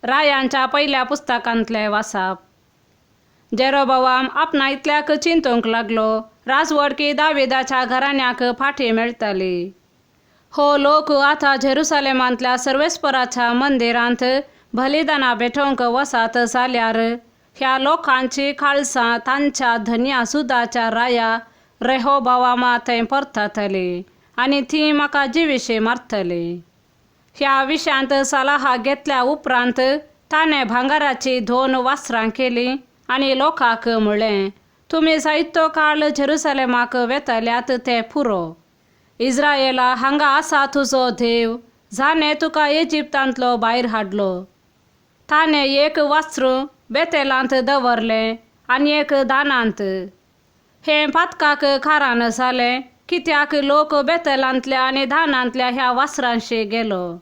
रायांच्या पयल्या पुस्तकांतलें वाचप. जेरोबोआम आपणा इतल्याक चिंतूंक लागलो, राजवडकी दाविदाच्या घराण्याक फाटी मेळटली. हो लोक आतां जेरुसलेमांतल्या सर्वेस्पराच्या मंदिरांत बलिदानां भेटोवंक वसात जाल्यार ह्या लोकांची काळसां तांच्या धनया सुदाच्या राया रेहोबोआमा थंय परततली आनी ती म्हाका जिविशी मारतली. ह्या विशयांत सलाह घेतल्या उपरांत ताणें भांगराचीं दोन वासरां केलीं आनी लोकांक म्हणलें, तुमी जायतो काळ जेरुसलेमाक वेतल्यात ते पुरो. इस्रायला, हांगा आसा तुजो देव, जाणें तुका इजिप्तांतलो भायर हाडलो. ताणें एक वासरूं बेतेलांत दवरलें आनी एक दानांत. हें पातकाक कारण जालें, कित्याक लोक बेतेलांतल्या आनी दानांतल्या ह्या वासरांशी गेलो.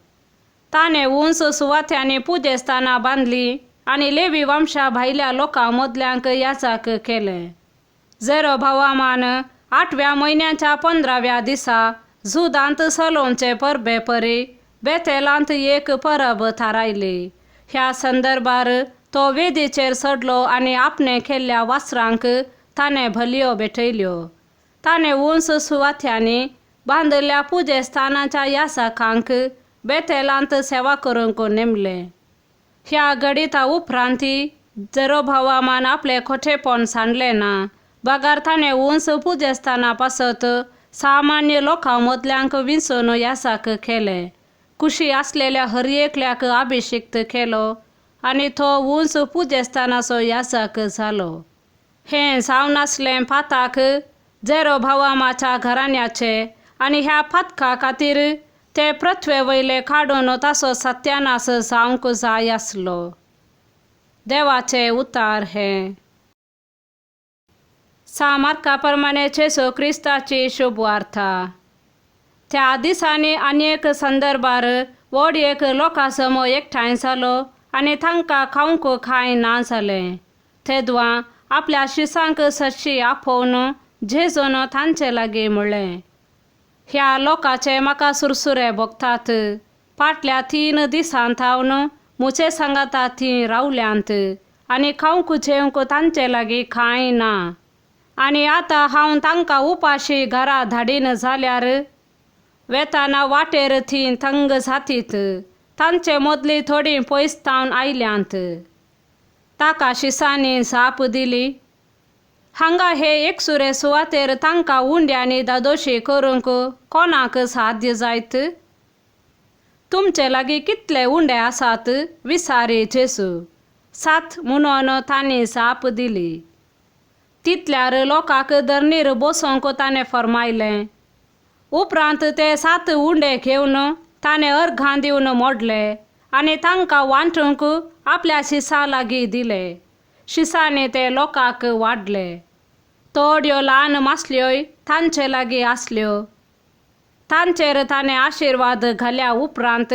ताणें उंच सुवात्यांनी पुजेस्थानां बांदलीं आनी लेवी वंशा भायल्या लोकां मदल्यांक याजाक केलें. जेरोबोआमान आठव्या म्हयन्याच्या 15व्या दिसा जुदांत चलोवचे परबे परी बेतेलांत एक परब थारायली. ह्या संदर्भार तो वेदीचेर चडलो आनी आपणें केल्ल्या वासरांक ताणें बलयो भेटयल्यो. ताणें उंच सुवात्यांनी बांदिल्ल्या पुजेस्थानाच्या याजकांक बेतेलांत सेवा करूंक नेमलें. ह्या घडिता उपरांती जेरोबोआमान आपलें खोटेपण सांडलें ना, बगर ताणें उंच पुजेस्थाना पासत सामान्य लोकां मदल्यांक विंचून याजक केले. कुशी आसलेल्या हर एकल्याक अभिशिक्त केलो आनी तो उंच पुजेस्थानाचो याजक जालो. हें जावन आसलें पाताक जेरोबोआमाच्या घराण्याचें आनी ह्या पातका खातीर ते पृथ्वे वयले काडून ताचो सत्यानाश जावंक जाय आसलो. देवाचें उतार हें. सा मार्का प्रमाणे जेजू क्रिस्ताची शुभवार्ता. त्या दिसांनी आनी एक संदर्भार व्हड एक लोकां समूह एकठांय जालो आनी तांकां खावंक कांय ना जालें. तेदवां आपल्या शिसांक सरशी आपोवन जेजून तांचे लागीं म्हणलें, ह्या लोकांचे म्हाका सुरसुरे भोगतात. फाटल्या 3 दिसां थावन म्हजे सांगाता तीं रावल्यांत आनी खावंक जेवंक तांचे लागीं कांय ना. आनी आतां हांव तांकां उपाशी घरा धाडीन जाल्यार वेताना वाटेर तीं तंग जातीत. तांचे मदलीं थोडीं पयस थावन आयल्यांत. ताका शिसांनी जाप दिली, हांगा हे एकसुरे सुवातेर तांकां उंड्यांनी दादोशी करूंक कोणाक साध्य जायत? तुमचे लागीं कितले उंडे आसात विचारी जेजू. 7 म्हणून तांणी जाप दिली. तितल्यार लोकांक धरणीर बसोवंक ताणें फर्मायलें. उपरांत ते 7 उंडे घेवन ताणें अर्घां दिवन मोडले आनी तांकां वांटूंक आपल्या शिसां लागीं दिले. शिसांनी ते लोकांक वाडले. थोड्यो ल्हान मासल्योय तांचे लागीं आसल्यो. तांचेर ताणें आशिर्वाद घाल्या उपरांत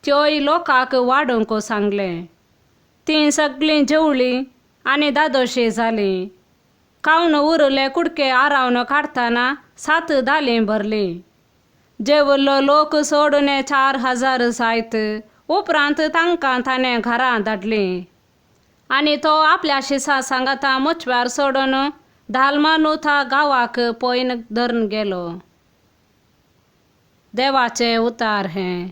त्योय लोकांक वाडूंक सांगलें. तीं सगळीं जेवलीं आनी दादोशी जालीं. खावन उरले कुडके आरावन काडटना 7 दालीं भरलीं. जेवल्लो लोक सोडून 4000 जायत. उपरांत तांकां ताणें घरां धाडलीं आनी तो आपल्या शिसां सांगाता मोचव्यार सोडून दालमानुथा गांवाक पयन धरून गेलो. देवाचें उतार हें.